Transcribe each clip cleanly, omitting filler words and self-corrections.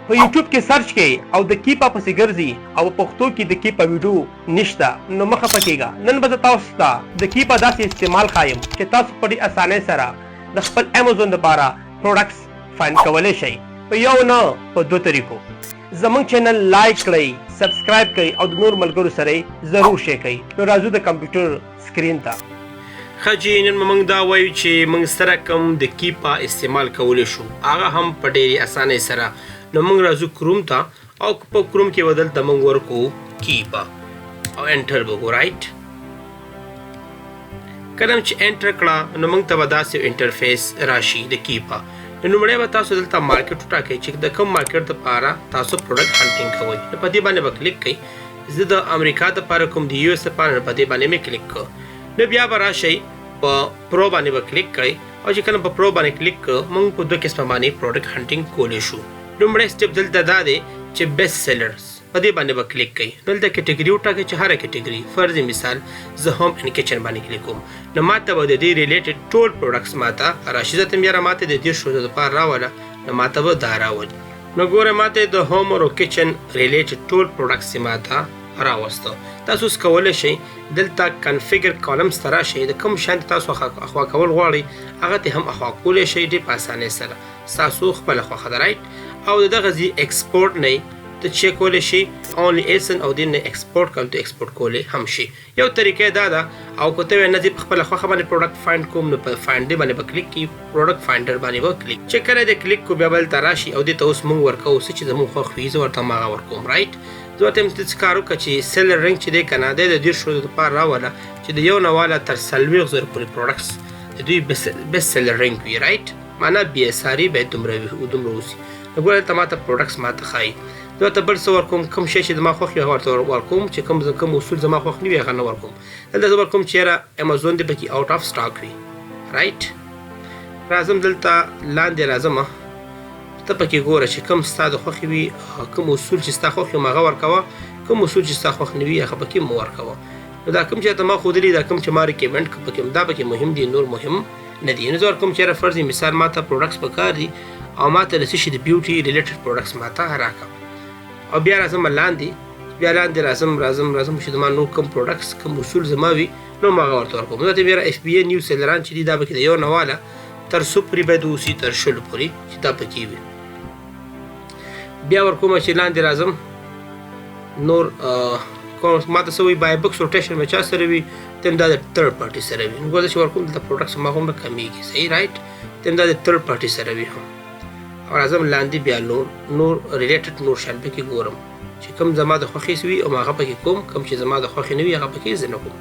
په یوټیوب کې سرچ کړئ او د کیپا پسې ګرځي او په پښتو کې د کیپا ویډیو نشته نو مه خفه کیږه. نن به زه تاسو ته د کیپا داسې استعمال ښایم چې تاسو په ډیر اسانۍ سره د خپل امازون لپاره پروډکټس فایند کولی شئ په یو نه په دوه طریقو. زموږ چینل لایک کړئ، سبسکرایب کړئ او د نورو ملګرو سره یې ضرور شیر کړئ. نو راځو د کمپیوټر سکرین ته. ښه جی نن به موږ دا وایو چې موږ څه رقم د کیپا استعمال کولی شو هغه هم په ډیرې اسانۍ سره. نو موږ راځو کروم ته او په کروم کې به دلته موږ ورکو کیپا او انټر به کو رایټ. کله چې انټر کړه نو موږ ته به داسې یو انټرفیس راشي د کیپا. نو لومړی به تاسو دلته مارکیټ وټاکئ چې د کوم مارکیټ لپاره تاسو پروډکټ هانټینګ کوئ. نو په دې باندې به کلیک کړئ. زه د امریکا لپاره کوم د یو اس لپاره، نو په دې باندې مې کلیک کړ. نو بیا به راشئ په پرو باندې به کلیک کړئ او چې کله په پرو باندې کلیک کړ موږ په دوه قسمه باندې پروډکټ هانټینګ کولی شو. لومړی سټپ دلته دا دی چې بیسټ سیلرز په دې باندې به کلیک کړئ. دلته کټګوري وټاکئ چې هره کټګوري، فرض مثال زه هوم اند کچن باندې کلیک کوم نو ماته به د دې ریلیټډ ټول پروډکټس ماته راشي. زه ته یاره ماته د 30 ورځو لپاره راوله نو ماته به دا راولي. نو ګوره ماته د هوم او کچن ریلیټډ ټول پروډکټس ماته راوسته. تاسو اوس کولی شئ دلته کنفیګر کالمز ته راشئ، د کوم شیان تاسو اخوا کول غواړئ هغه ته هم اخوا کولی شئ ډېر په اسانۍ سره، ستاسو خپله خوښه ده رایټ. او د دغه ځای ایکسپورټ نه ته چې کولی شي اونلی ایسن او دین نه ایکسپورټ کړم ته ایکسپورټ کولی هم شي. یو طریقه دا ده. او که ته وایې نه زه په خپله خوښه باندې پروډکټ فایند کوم نو په فایند باندې به کلیک کړي، پروډکټ فایندر باندې به کلیک چې کله دې کلیک کو بیا بل ته راشي او دې ته اوس مونږ ورکوو څه چې زموږ خوښ وي زه ورته هماغه ورکوم رایټ. زه ورته وایم ته څه کار وکړه چې سیلر رینګ چې دی که نه دی د 30 ورځو لپاره راوله چې د یو نه واله تر 40 زرو پورې پروډکټس د دوی بیسټ سیلر رینګ وي رایټ. معنا بي اس ار باید دومره وي او دومره اوسي. نو ګوره دلته ماته پروډکټس ماته ښایي. زه ورته بل څه ورکوم، کوم شی چې زما خوښ وي هغه ورته ورکوم، چې کوم اصول زما خوښ نه وي هغه نه ورکوم. دلته زه ورکوم چې یاره امازون دې پکې آوټ آف سټاک وي رایټ. راځم دلته لاندې راځم، ته پکې ګوره چې کوم ستا د خوښې وي، کوم اصول چې ستا خوښ وي هغه ورکوه، کوم اصول چې ستا خوښ نه وي هغه پکې مه ورکوه. نو دا کوم چې ته ما ښودلي، دا کوم چې ما ریکمنډ کړ پکې دا پکې مهم دي، نور مهم نه دي. نو زه ورکوم چې یاره فرض مثال ما ته پروډکټس پکار دي او ما ته د څه شي د بیوټي ریلیټډ پروډکټس ما ته راکړه. او بیا راځم لاندې، بیا لاندې راځم راځم راځم چې زما نور کوم پروډکټس کوم اصول زما وي نو ما هغه ورته ورکوم. زه ته بیا اف بي ای نیو سیلران چې دي دا پکې د یو نه واله تر څو پورې باید اوسي، تر 20 پورې چې دا پکې وي. بیا ورکوم چې لاندې راځم نور ما ته څه وایي بای بکس روټیشن به چا سره وي، ته هم دا د تھرډ پارټي سره وي. نو ګوره چې ورکوم دلته پروډکټس ما هم کمیږي صحیح رایټ، ته هم دا د تھرډ پارټي سره وي هم. او راځم لاندې بیا نور ریلیټډ نور شیان پکې ګورم چې کوم زما د خوښې وي او هغه پکې کوم، کوم چې زما د خوښې نه وي هغه پکې زه نه کوم.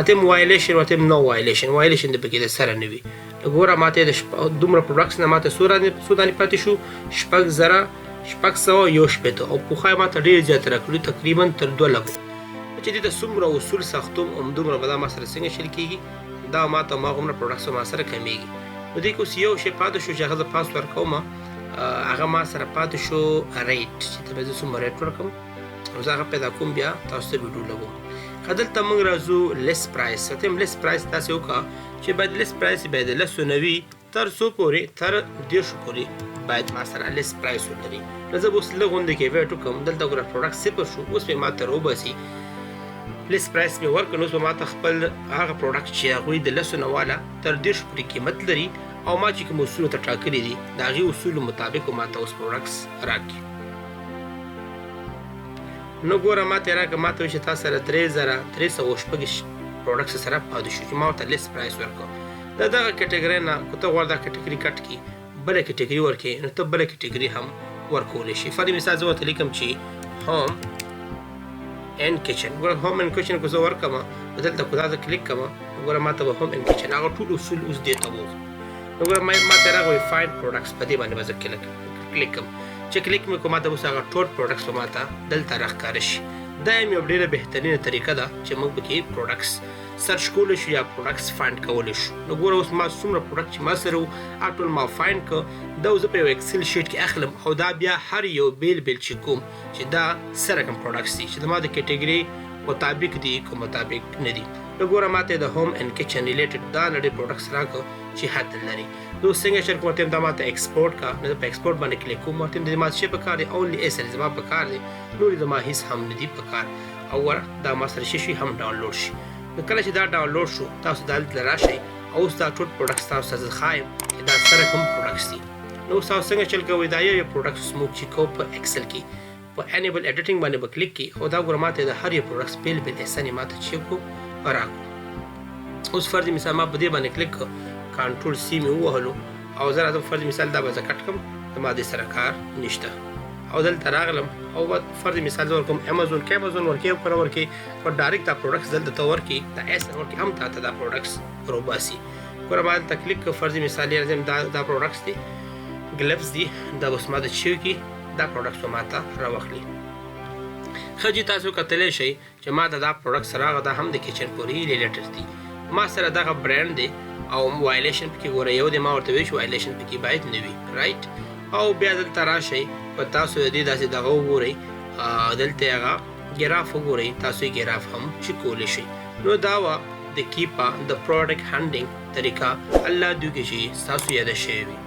اتم وایلیشن اتم نو وایلیشن، وایلیشن د پکې د سره نه وي. ګوره ماته د دومره پروډکټس نه ماته څو دانې پاتې شو، 6661 او پخوا یې ماته ډېر زیات راکړي تقریبا تر 2 لکو. چې دې ته څومره اصول سختوم همدومره به دا ما سره څنګه شل کېږي، دا ماته هماغومره پروډکټس ما سره کمېږي. نو دې کې اوس یو شی پاتې شو چې هغه زه پاس ورکوم، هغه ما سره پاتې شو ریټ، چې ته به زه څومره ریټ ورکوم نو زه هغه پیدا کوم بیا تاسو ته ویډیو لګوم. که دلته موږ راځو لیست پرایس، ته هم لیست پرایس داسې وکړه چې باید لیست پرایس باید لسو نه وي تر څو پورې، تر 30 پورې باید ما سره لیست پرایس ولري. نو زه به اوس لږ غوندې کې ویټ وکړم. دلته ګوره پروډکټ صفر شو، اوس مې ماته راوباسي لیست پرایس مې ورکړ. نو اوس به ماته خپل هغه پروډکټ چې هغوی د لسو نه واله تر 30 پورې قیمت لري او ما چې کوم اصولو ته ټاکلي دي د هغې اصولو مطابق به ماته اوس پروډکټس راکړي. نو ګوره ماته یې راکړه، ماته وایي چې تا سره 3326 پروډکټس سره پاتې شو چې ما ورته لیست پرایس ورکړ. د دغه کټګورۍ نه که ته غواړې دا کټګوري کټ کړي بله کټګوري ورکړې نو ته بله کټګوري هم ورکولی شي. فرض مثال زه ورته لیکم چې هوم اند کچن، ګوره هوم اند کچن که زه ورکړم نو دلته که دا زه کلیک کړم ګوره ماته به هوم اند کچن هغه ټول اصول اوس دې ته ووخت. نو ګوره ماته راغی فایند پروډکټس، په دې باندې به زه کلیک کړم. چې کلیک مې کړو ماته اوس هغه ټول پروډکټس به ماته دلته راښکاره شي. دا هم یو ډېره بهترینه طریقه ده چې موږ پکې پروډکټس سرچ کولی شو یا پروډکټس فایند کولی شو. نو ګوره اوس ما څومره پروډکټ چې ما سره وو هغه ټول ما فایند کړ. دا اوس زه په یو ایکسل شیټ کې اخلم او دا بیا هر یو بیل بیل چې کوم چې دا څه رقم پروډکټس دي چې زما د کټګوري مطابق دي که مطابق نه دي. نو ګوره ماته د هوم اند کچن ریلیټډ دا نړۍ پروډکټس راکړ چې حد لري. زه اوس څنګه چل کوم؟ ورته دا ماته ایکسپورټ کا. نو زه په ایکسپورټ باندې کلیک کوم. ورته د ما څه په کار دی؟ اونلی ایس زما په کار دی، نور زما هیڅ هم نه دی په کار. او ور دا ما سره شي هم ډاونلوډ شي. نو کله چې دا ډاونلوډ شو، تاسو دا دلته راشئ او اوس دا ټول پروډکټس تاسو ته زه ښایم چې دا سره کوم پروډکټس دي. نو اوس تاسو څنګه چل کوئ؟ دا یو یو پروډکټس موږ چې کوو په ایکسل کې په انیبل ایډیټینګ باندې به کلیک کړئ او دا ګوره ماته د هر یو پروډکټس بیل بیل ایسن ماته چې کو راکو. اوس فرض مثال ما په دې باندې کلیک کړ، کنټرول سی مې ووهلو او زه راځم. فرض مثال دا به زه کټ کړم، زما دې سره کار نشته. او دلته راغلم او فرض مثال زه ورکوم امیزون کې، امیزون ورکې او کنه ورکې، خو ډایرکټ دا پروډکټس دلته ته ورکې، دا ایس ورکې هم تا ته دا پروډکټس روباسي. ګوره ما دلته کلیک کړ، فرض مثال یې راځم، دا پروډکټس دي، ګلفز دي، دا اوس ما د چیو کې دا پروډکټس ما ته راوخلي. ښه جي، تاسو کتلی شئ چې ما ته دا پروډکټس راغله، دا هم د کچن پورې ریلیټډ دي. ما سره دغه برانډ دی او وایلیشن پکې ګوره یو دی، ما ورته ویل چې وایلیشن پکې باید نه وي، رایټ. او بیا دلته راشئ، که تاسو د دې داسې دغه وګورئ، دلته هغه ګراف وګورئ، تاسو یې ګراف هم چې کولی شئ. نو دا وه د کیپا د پروډکټ هانډینګ طریقه. الله دې وکړي چې ستاسو یاده شوې وي.